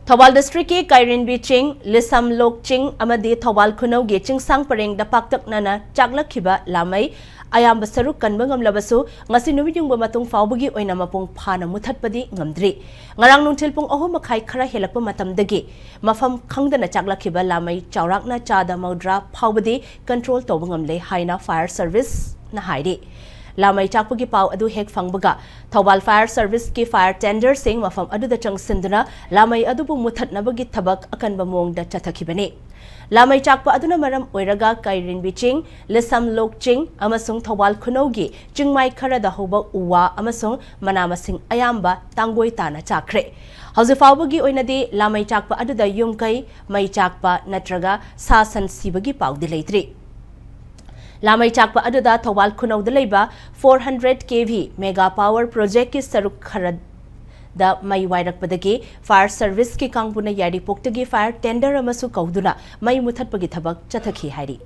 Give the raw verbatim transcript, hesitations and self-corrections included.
ꯊꯧꯕꯥꯜ ꯗꯤꯁꯇ꯭ꯔꯤꯛꯀꯤ ꯀꯥꯏꯔꯦꯟꯕꯤ ꯆꯤꯡ, ꯂꯤꯁꯝꯂꯣꯛ ꯆꯤꯡ ꯑꯃꯗꯤ ꯊꯧꯕꯥꯜ ꯈꯨꯅꯧꯒꯤ ꯆꯤꯡꯁꯥꯡ ꯄꯔꯦꯡꯗ ꯄꯥꯛꯇꯛꯅꯅ ꯆꯥꯛꯂꯛꯈꯤꯕ ꯂꯥꯃꯩ ꯑꯌꯥꯝꯕ ꯁꯔꯨꯛ ꯀꯟꯕ ꯉꯝꯂꯕꯁꯨ, ꯉꯁꯤ ꯅꯨꯃꯤꯠ ꯌꯨꯡꯕ ꯃꯇꯨꯡ ꯐꯥꯎꯕꯒꯤ ꯑꯣꯏꯅ ꯃꯄꯨꯡ ꯐꯥꯅ ꯃꯨꯊꯠꯄꯗꯤ ꯉꯝꯗ꯭ꯔꯤ꯫ ꯉꯔꯥꯡ ꯅꯨꯡꯊꯤꯜ ꯄꯨꯡ ꯑꯍꯨꯝ ꯃꯈꯥꯏ ꯈꯔ ꯍꯦꯜꯂꯛꯄ ꯃꯇꯝꯗꯒꯤ ꯃꯐꯝ ꯈꯪꯗꯅ ꯆꯥꯛꯂꯛꯈꯤꯕ ꯂꯥꯃꯩ ꯆꯥꯎꯔꯥꯛꯅ ꯆꯥꯗ ꯃꯧꯗ꯭ꯔꯥ ꯐꯥꯎꯕꯗꯤ ꯀꯟꯇ꯭ꯔꯣꯜ ꯇꯧꯕ ꯉꯝꯂꯦ ꯍꯥꯏꯅ ꯐꯥꯌꯔ ꯁꯔꯚꯤꯁꯅ ꯍꯥꯏꯔꯤ꯫ ꯂꯥꯃꯩ ꯆꯥꯛꯄꯒꯤ ꯄꯥꯎ ꯑꯗꯨ ꯍꯦꯛ ꯐꯪꯕꯒ ꯊꯧꯕꯥꯜ ꯐꯥꯌꯔ ꯁꯔꯚꯤꯁꯀꯤ ꯐꯥꯌꯔ ꯇꯦꯟꯗꯔꯁꯤꯡ ꯃꯐꯝ ꯑꯗꯨꯗ ꯆꯪꯁꯤꯟꯗꯨꯅ ꯂꯥꯃꯩ ꯑꯗꯨꯕꯨ ꯃꯨꯊꯠꯅꯕꯒꯤ ꯊꯕꯛ ꯑꯀꯟꯕ ꯃꯑꯣꯡꯗ ꯆꯠꯊꯈꯤꯕꯅꯤ꯫ ꯂꯥꯃꯩ ꯆꯥꯛꯄ ꯑꯗꯨꯅ ꯃꯔꯝ ꯑꯣꯏꯔꯒ ꯀꯥꯏꯔꯦꯟꯕꯤ ꯆꯤꯡ, ꯂꯤꯁꯝꯂꯣꯛ ꯆꯤꯡ ꯑꯃꯁꯨꯡ ꯊꯧꯕꯥꯜ ꯈꯨꯅꯧꯒꯤ ꯆꯤꯡꯃꯥꯏ ꯈꯔꯗ ꯍꯧꯕ ꯎ ꯋꯥ ꯑꯃꯁꯨꯡ ꯃꯅꯥ ꯃꯁꯤꯡ ꯑꯌꯥꯝꯕ ꯇꯥꯡꯒꯣꯏ ꯇꯥꯅ ꯆꯥꯛꯈ꯭ꯔꯦ꯫ ꯍꯧꯖꯤꯛ ꯐꯥꯎꯕꯒꯤ ꯑꯣꯏꯅꯗꯤ ꯂꯥꯃꯩ ꯆꯥꯛꯄ ꯑꯗꯨꯗ ꯌꯨꯝ ꯀꯩ, ꯃꯩ ꯆꯥꯛꯄ ꯅꯠꯇ꯭ꯔꯒ ꯁꯥ ꯁꯟ ꯁꯤꯕꯒꯤ ꯄꯥꯎꯗꯤ ꯂꯩꯇ꯭ꯔꯤ꯫ ꯂꯥꯃꯩ ꯆꯥꯛꯄ ꯑꯗꯨꯗ ꯊꯧꯕꯥꯜ ꯈꯨꯅꯧꯗ ꯂꯩꯕ four hundred K V mega power projectꯀꯤ ꯁꯔꯨꯛ ꯈꯔꯗ ꯃꯩ ꯋꯥꯏꯔꯛꯄꯗꯒꯤ ꯐꯥꯌꯔ ꯁꯔꯚꯤꯁꯀꯤ ꯀꯥꯡꯕꯨꯅ ꯌꯥꯏꯔꯤꯄꯣꯛꯇꯒꯤ ꯐꯥꯌꯔ ꯇꯦꯟꯗꯔ ꯑꯃꯁꯨ ꯀꯧꯗꯨꯅ ꯃꯩ ꯃꯨꯊꯠꯄꯒꯤ ꯊꯕꯛ ꯆꯠꯊꯈꯤ ꯍꯥꯏꯔꯤ꯫